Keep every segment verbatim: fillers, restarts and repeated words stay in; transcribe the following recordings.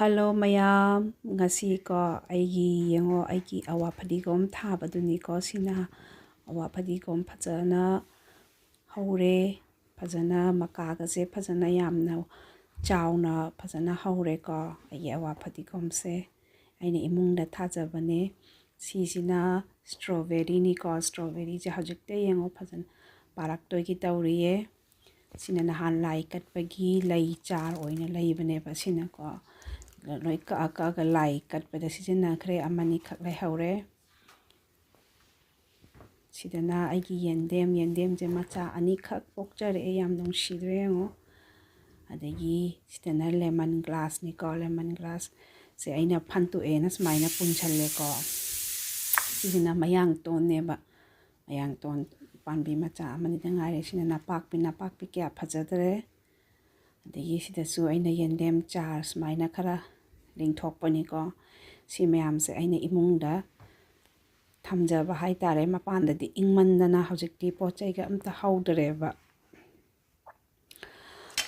Hello ꯃꯌꯥꯝ, ꯉꯁꯤꯀꯣ ꯑꯩꯒꯤ, ꯌꯦꯡꯉꯣ, ꯑꯩꯒꯤ ꯑꯋꯥ ꯐꯗꯤꯒꯣꯝ ꯊꯥꯕꯗꯨꯅꯤꯀꯣ꯫ ꯁꯤꯅ ꯑꯋꯥ ꯐꯗꯤꯒꯣꯝ ꯐꯖꯅ ꯍꯧꯔꯦ, ꯐꯖꯅ ꯃꯀꯥꯒꯁꯦ ꯐꯖꯅ ꯌꯥꯝꯅ ꯆꯥꯎꯅ ꯐꯖꯅ ꯍꯧꯔꯦꯀꯣ꯫ ꯑꯩꯒꯤ ꯑꯋꯥ ꯐꯗꯤꯒꯣꯝꯁꯦ ꯑꯩꯅ ꯏꯃꯨꯡꯗ ꯊꯥꯖꯕꯅꯦ꯫ ꯁꯤꯁꯤꯅ strawberryꯅꯤꯀꯣ꯫ Strawberryꯁꯦ ꯍꯧꯖꯤꯛꯇ ꯌꯦꯡꯉꯣ ꯐꯖꯅ ꯄꯥꯔꯛꯇꯣꯏꯒꯤ ꯇꯧꯔꯤꯌꯦ꯫ ꯁꯤꯅ ꯅꯍꯥꯟ ꯂꯥꯏ ꯀꯠꯄꯒꯤ ꯂꯩ ꯆꯥꯔ ꯑꯣꯏꯅ ꯂꯩꯕꯅꯦꯕ ꯁꯤꯅꯀꯣ꯫ ꯂꯣꯏ ꯀꯛꯑ ꯀꯛꯑꯒ ꯂꯥꯏ ꯀꯠꯄꯗ ꯁꯤꯖꯤꯟꯅꯈ꯭ꯔꯦ, ꯑꯃꯅꯤꯈꯛ ꯂꯩꯍꯧꯔꯦ꯫ ꯁꯤꯗꯅ ꯑꯩꯒꯤ ꯌꯦꯟꯗꯦꯝ, ꯌꯦꯟꯗꯦꯝꯁꯦ ꯃꯆꯥ ꯑꯅꯤꯈꯛ ꯄꯣꯛꯆꯔꯛꯑꯦ, ꯌꯥꯝ ꯅꯨꯡꯁꯤꯗ꯭ꯔꯦ ꯌꯦꯡꯉꯣ꯫ ꯑꯗꯒꯤ ꯁꯤꯗꯅ lemon grassꯅꯤꯀꯣ꯫ Lemon grassꯁꯦ ꯑꯩꯅ ꯐꯟꯇꯣꯛꯑꯦꯅ ꯁꯨꯃꯥꯏꯅ ꯄꯨꯟꯁꯜꯂꯦꯀꯣ꯫ ꯁꯤꯁꯤꯅ ꯃꯌꯥꯡꯇꯣꯟꯅꯦꯕ꯫ ꯃꯌꯥꯡꯇꯣꯟ ꯄꯥꯝꯕꯤ ꯃꯆꯥ ꯑꯃꯅꯤꯗ ꯉꯥꯏꯔꯦ꯫ ꯁꯤꯅ ꯅꯄꯥꯛꯄꯤ, ꯅꯄꯥꯛꯄꯤ ꯀꯌꯥ ꯐꯖꯗ꯭ꯔꯦ꯫ ꯑꯗꯒꯤ ꯁꯤꯗꯁꯨ ꯑꯩꯅ ꯌꯦꯟꯗꯦꯝ ꯆꯥꯔ ꯁꯨꯃꯥꯏꯅ ꯈꯔ ꯂꯤꯡꯊꯣꯛꯄꯅꯤꯀꯣ꯫ ꯁꯤ ꯃꯌꯥꯝꯁꯦ ꯑꯩꯅ ꯏꯃꯨꯡꯗ ꯊꯝꯖꯕ ꯍꯥꯏꯇꯥꯔꯦ꯫ ꯃꯄꯥꯟꯗꯗꯤ ꯏꯪꯃꯟꯗꯅ ꯍꯧꯖꯤꯛꯇꯤ ꯄꯣꯠ ꯆꯩꯒ ꯑꯝꯇ ꯍꯧꯗ꯭ꯔꯦꯕ꯫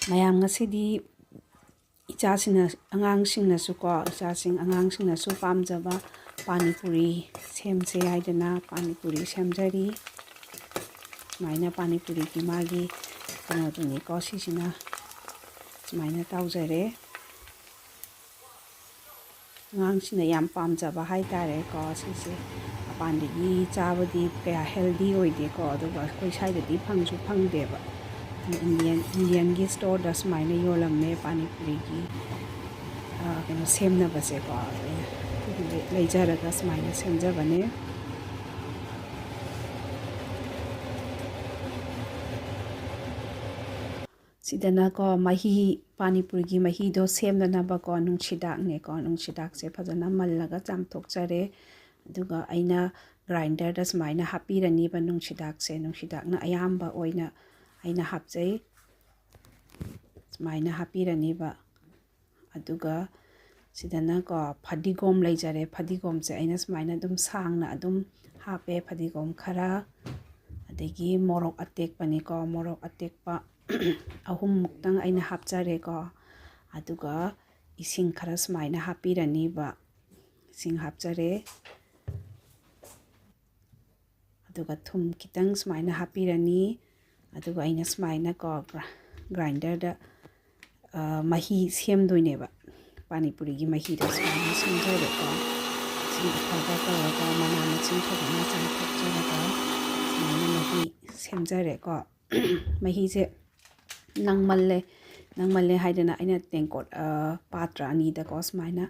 ꯃꯌꯥꯝ, ꯉꯁꯤꯗꯤ ꯏꯆꯥꯁꯤꯡꯅ, ꯑꯉꯥꯡꯁꯤꯡꯅꯁꯨꯀꯣ, ꯏꯆꯥꯁꯤꯡ, ꯑꯉꯥꯡꯁꯤꯡꯅꯁꯨ ꯄꯥꯝꯖꯕ ꯄꯥꯅꯤꯄꯨꯔꯤ ꯁꯦꯝꯁꯦ ꯍꯥꯏꯗꯅ ꯄꯥꯅꯤꯄꯨꯔꯤ ꯁꯦꯝꯖꯔꯤ꯫ ꯁꯨꯃꯥꯏꯅ ꯄꯥꯅꯤꯄꯨꯔꯤꯒꯤ ꯃꯥꯒꯤ ꯀꯩꯅꯣꯗꯨꯅꯤꯀꯣ, ꯁꯤꯁꯤꯅ ꯁꯨꯃꯥꯏꯅ ꯇꯧꯖꯔꯦ꯫ ꯑꯉꯥꯡꯁꯤꯡꯅ ꯌꯥꯝ ꯄꯥꯝꯖꯕ ꯍꯥꯏꯇꯥꯔꯦꯀꯣ꯫ ꯁꯤꯁꯦ ꯃꯄꯥꯟꯗꯒꯤ ꯆꯥꯕꯗꯤ ꯀꯌꯥ healthy ꯑꯣꯏꯗꯦꯀꯣ, ꯑꯗꯨꯒ ꯑꯩꯈꯣꯏ ꯁ꯭ꯋꯥꯏꯗꯗꯤ ꯐꯪꯁꯨ ꯐꯪꯗꯦꯕ꯫ Indian, Indianꯒꯤ storeꯗ ꯁꯨꯃꯥꯏꯅ ꯌꯣꯜꯂꯝꯃꯦ ꯄꯥꯅꯤꯄꯨꯔꯤꯒꯤ, ꯑ, ꯀꯩꯅꯣ ꯁꯦꯝꯅꯕꯁꯦꯀꯣ꯫ ꯑꯗꯨ ꯑꯩꯅ ꯂꯩꯖꯔꯒ ꯁꯨꯃꯥꯏꯅ ꯁꯦꯝꯖꯕꯅꯦ꯫ ꯁꯤꯗꯅꯀꯣ ꯃꯍꯤ, ꯄꯥꯅꯤꯄꯨꯔꯤꯒꯤ ꯃꯍꯤꯗꯣ ꯁꯦꯝꯅꯅꯕꯀꯣ ꯅꯨꯡꯁꯤꯗꯥꯛꯅꯦꯀꯣ꯫ ꯅꯨꯡꯁꯤꯗꯥꯛꯁꯦ ꯐꯖꯅ ꯃꯜꯂꯒ ꯆꯥꯝꯊꯣꯛꯆꯔꯦ꯫ ꯑꯗꯨꯒ ꯑꯩꯅ grinderꯗ ꯁꯨꯃꯥꯏꯅ ꯍꯥꯞꯄꯤꯔꯅꯤꯕ ꯅꯨꯡꯁꯤꯗꯥꯛꯁꯦ꯫ ꯅꯨꯡꯁꯤꯗꯥꯛꯅ ꯑꯌꯥꯝꯕ ꯑꯣꯏꯅ ꯑꯩꯅ ꯍꯥꯞꯆꯩ꯫ ꯁꯨꯃꯥꯏꯅ ꯍꯥꯞꯄꯤꯔꯅꯤꯕ꯫ ꯑꯗꯨꯒ ꯁꯤꯗꯅꯀꯣ ꯐꯗꯤꯒꯣꯝ ꯂꯩꯖꯔꯦ꯫ ꯐꯗꯤꯒꯣꯝꯁꯦ ꯑꯩꯅ ꯁꯨꯃꯥꯏꯅ ꯑꯗꯨꯝ ꯁꯥꯡꯅ ꯑꯗꯨꯝ ꯍꯥꯞꯄꯦ꯫ ꯐꯗꯤꯒꯣꯝ ꯈꯔ, ꯑꯗꯒꯤ ꯃꯣꯔꯣꯛ ꯑꯇꯦꯛꯄꯅꯤꯀꯣ, ꯃꯣꯔꯣꯛ ꯑꯇꯦꯛꯄ ꯑꯍꯨꯝꯃꯨꯛꯇꯪ ꯑꯩꯅ ꯍꯥꯞꯆꯔꯦꯀꯣ꯫ ꯑꯗꯨꯒ ꯏꯁꯤꯡ ꯈꯔ ꯁꯨꯃꯥꯏꯅ ꯍꯥꯞꯄꯤꯔꯅꯤꯕ꯫ ꯏꯁꯤꯡ ꯍꯥꯞꯆꯔꯦ꯫ ꯑꯗꯨꯒ ꯊꯨꯝ ꯈꯤꯇꯪ ꯁꯨꯃꯥꯏꯅ ꯍꯥꯞꯄꯤꯔꯅꯤ꯫ ꯑꯗꯨꯒ ꯑꯩꯅ ꯁꯨꯃꯥꯏꯅꯀꯣ ꯒ꯭ꯔꯥ-, ꯒ꯭ꯔꯥꯏꯟꯗꯔꯗ, ꯑ, ꯃꯍꯤ ꯁꯦꯝꯗꯣꯏꯅꯦꯕ꯫ ꯄꯥꯅꯤꯄꯨꯔꯤꯒꯤ ꯃꯍꯤꯗꯣ ꯁꯨꯃꯥꯏꯅ ꯁꯦꯝꯖꯔꯦꯀꯣ꯫ ꯏꯁꯤꯡ ꯑꯐꯕ ꯇꯧꯔꯒ ꯃꯅꯥ ꯃꯁꯤꯡ ꯐꯖꯅ ꯆꯥꯝꯊꯣꯛꯆꯔꯒ ꯁꯨꯃꯥꯏꯅ ꯃꯍꯤ ꯁꯦꯝꯖꯔꯦꯀꯣ꯫ ꯃꯍꯤꯁꯦ ꯅꯪꯃꯜꯂꯦ, ꯅꯪꯃꯜꯂꯦ ꯍꯥꯏꯗꯅ ꯑꯩꯅ ꯇꯦꯡꯀꯣꯠ, ꯑ, ꯄꯥꯇ꯭ꯔ ꯑꯅꯤꯗꯀꯣ ꯁꯨꯃꯥꯏꯅ,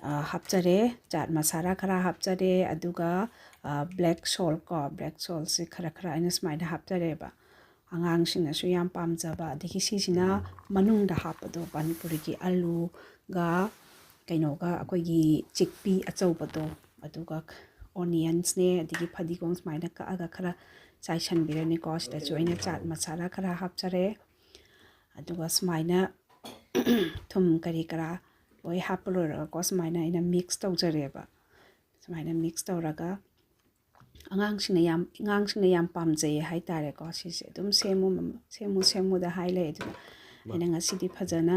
ꯑ, ꯍꯥꯞꯆꯔꯦ꯫ ꯆꯥꯠ ꯃꯁꯥꯂꯥ ꯈꯔ ꯍꯥꯞꯆꯔꯦ, ꯑꯗꯨꯒ, ꯑ, black salt ꯀꯣ, black saltꯁꯦ ꯈꯔ ꯈꯔ ꯑꯩꯅ ꯁꯨꯃꯥꯏꯅ ꯍꯥꯞꯆꯔꯦꯕ꯫ ꯑꯉꯥꯡꯁꯤꯡꯅꯁꯨ ꯌꯥꯝ ꯄꯥꯝꯖꯕ꯫ ꯑꯗꯒꯤ ꯁꯤꯁꯤꯅ ꯃꯅꯨꯡꯗ ꯍꯥꯞꯄꯗꯣ, ꯄꯥꯅꯤꯄꯨꯔꯤꯒꯤ ꯑꯂꯨꯒ ꯀꯩꯅꯣꯒ, ꯑꯩꯈꯣꯏꯒꯤ ꯆꯤꯛꯄꯤ ꯑꯆꯧꯕꯗꯣ, ꯑꯗꯨꯒ onionsꯅꯦ, ꯑꯗꯒꯤ ꯐꯗꯤꯒꯣꯝ ꯁꯨꯃꯥꯏꯅ ꯀꯛꯑꯒ ꯈꯔ ꯆꯥꯏꯁꯟꯕꯤꯔꯅꯤꯀꯣ꯫ ꯁꯤꯗꯁꯨ ꯑꯩꯅ ꯆꯥꯠ ꯃꯁꯥꯂꯥ ꯈꯔ ꯍꯥꯞꯆꯔꯦ꯫ ꯑꯗꯨꯒ ꯁꯨꯃꯥꯏꯅ ꯊꯨꯝ ꯀꯔꯤ ꯀꯔꯥ ꯂꯣꯏ ꯍꯥꯞꯄ ꯂꯣꯏꯔꯒꯀꯣ, ꯁꯨꯃꯥꯏꯅ ꯑꯩꯅ mix ꯇꯧꯖꯔꯦꯕ꯫ ꯁꯨꯃꯥꯏꯅ mix ꯇꯧꯔꯒ ꯑꯉꯥꯡꯁꯤꯡꯅ ꯌꯥꯝ, ꯑꯉꯥꯡꯁꯤꯡꯅ ꯌꯥꯝ ꯄꯥꯝꯖꯩ ꯍꯥꯏꯇꯥꯔꯦꯀꯣ꯫ ꯁꯤꯁꯦ ꯑꯗꯨꯝ ꯁꯦꯝꯃꯨ, ꯁꯦꯝꯃꯨ, ꯁꯦꯝꯃꯨꯗ ꯍꯥꯏ ꯂꯩ꯫ ꯑꯗꯨꯅ ꯑꯩꯅ ꯉꯁꯤꯗꯤ ꯐꯖꯅ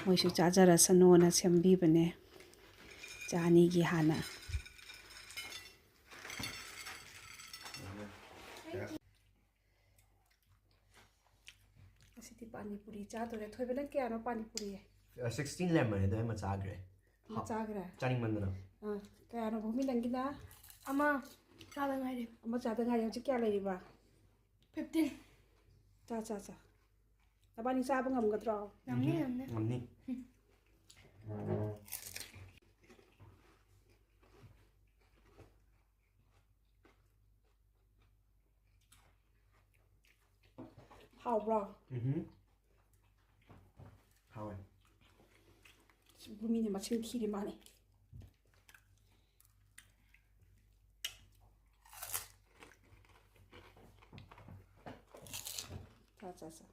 ꯃꯣꯏꯁꯨ ꯆꯥꯖꯔꯁꯅꯣꯅ ꯁꯦꯝꯕꯤꯕꯅꯦ꯫ ꯏꯆꯥ ꯑꯅꯤꯒꯤ ꯍꯥꯟꯅ꯫ ꯉꯁꯤꯗꯤ ꯄꯥꯅꯤꯄꯨꯔꯤ ꯆꯥꯗꯣꯔꯦ꯫ ꯊꯣꯏꯕ, ꯅꯪ ꯀꯌꯥꯅꯣ ꯄꯥꯅꯤꯄꯨꯔꯤ? ꯑ, sixteen ꯂꯩꯔꯝꯕꯅꯦ, ꯑꯗꯣ ꯑꯩ ꯑꯃ ꯆꯥꯈ꯭ꯔꯦ꯫ ꯑꯃ ꯍꯥꯎ-, ꯆꯥꯈ꯭ꯔꯦ? ꯆꯥꯅꯤꯡꯃꯟꯗꯅ꯫ ꯑꯥ, ꯀꯌꯥꯅꯣ ꯚꯨꯃꯤ ꯅꯪꯒꯤꯅ? ꯑꯃ ꯆꯥꯗ ꯉꯥꯏꯔꯤ꯫ ꯑꯃ ꯆꯥꯗ ꯉꯥꯏꯔꯤ꯫ ꯍꯧꯖꯤꯛ ꯀꯌꯥ ꯂꯩꯔꯤꯕ? Fifteen꯫ ꯆꯥ, ꯆꯥ, ꯆꯥ꯫ ꯅꯕꯥꯅꯤ ꯆꯥꯕ ꯉꯝꯒꯗ꯭ꯔꯣ? ꯉꯝꯅꯤ, ꯎꯝ, ꯉꯝꯅꯤ꯫ ꯉꯝꯅꯤ꯫ ꯍꯥꯎꯕ꯭ꯔꯣ? ꯎꯝ꯫ ꯍꯥꯎꯋꯦ꯫ ꯁꯤ ꯚꯨꯃꯤꯅ ꯃꯁꯤꯡ ꯊꯤꯔꯤ ꯃꯥꯅꯤ꯫ ꯆꯥ, ꯆꯥ, ꯆꯥ꯫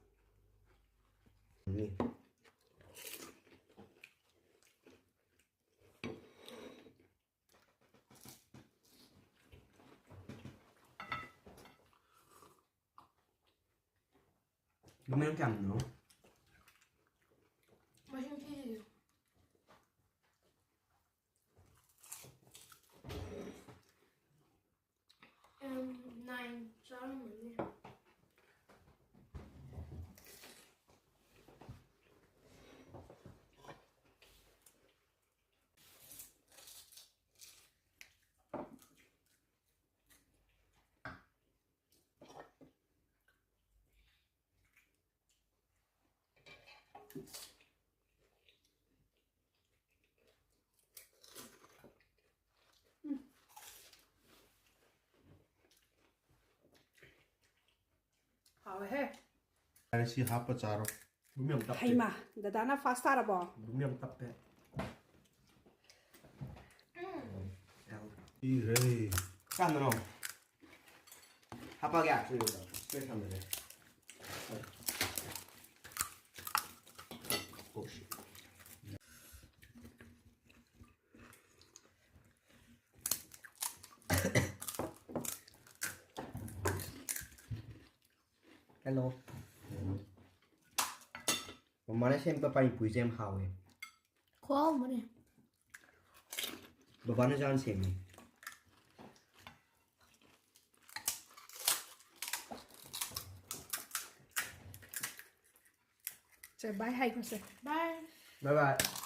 ꯎꯝ꯫ ꯚꯨꯃꯤ, ꯅꯪ ꯀꯌꯥꯝꯅꯣ? ꯃꯁꯤꯡ ꯊꯤꯔꯤꯁꯦ꯫ ꯍꯥꯎꯋꯦꯍꯦ꯫ ꯌꯥꯔꯦ, ꯁꯤ ꯍꯥꯞꯄ ꯆꯥꯔꯣ꯫ ꯔꯨꯝ ꯌꯥꯝ ꯇꯞꯄꯦ꯫ ꯍꯩꯃꯥ, ꯗꯗꯥꯅ ꯐꯥꯁ ꯇꯥꯔꯕꯣ? ꯔꯨꯝ ꯌꯥꯝ ꯇꯞꯄꯦ꯫ ꯄꯤꯈ꯭ꯔꯦ꯫ ꯀꯥꯟꯗꯅꯣ? ꯍꯥꯄꯛꯑꯒꯦ꯫ ꯁꯤ ꯊꯝꯃꯒꯦ꯫ Oh, shit. Hello. ꯃꯃꯥꯅ ꯁꯦꯝꯕ ꯄꯥꯅꯤꯄꯨꯔꯤꯁꯦ ꯌꯥꯝ ꯍꯥꯎꯋꯦ꯫ ꯈꯨꯍꯥꯎ ꯑꯃꯅꯦ꯫ ꯕꯕꯥꯅꯁꯨ ꯍꯥꯟꯅ ꯁꯦꯝꯃꯤ꯫ ꯁꯦ, ꯕꯥꯏ ꯍꯥꯏꯈ꯭ꯔꯣꯁꯦ꯫ ꯕꯥꯏ꯫ Bye bye.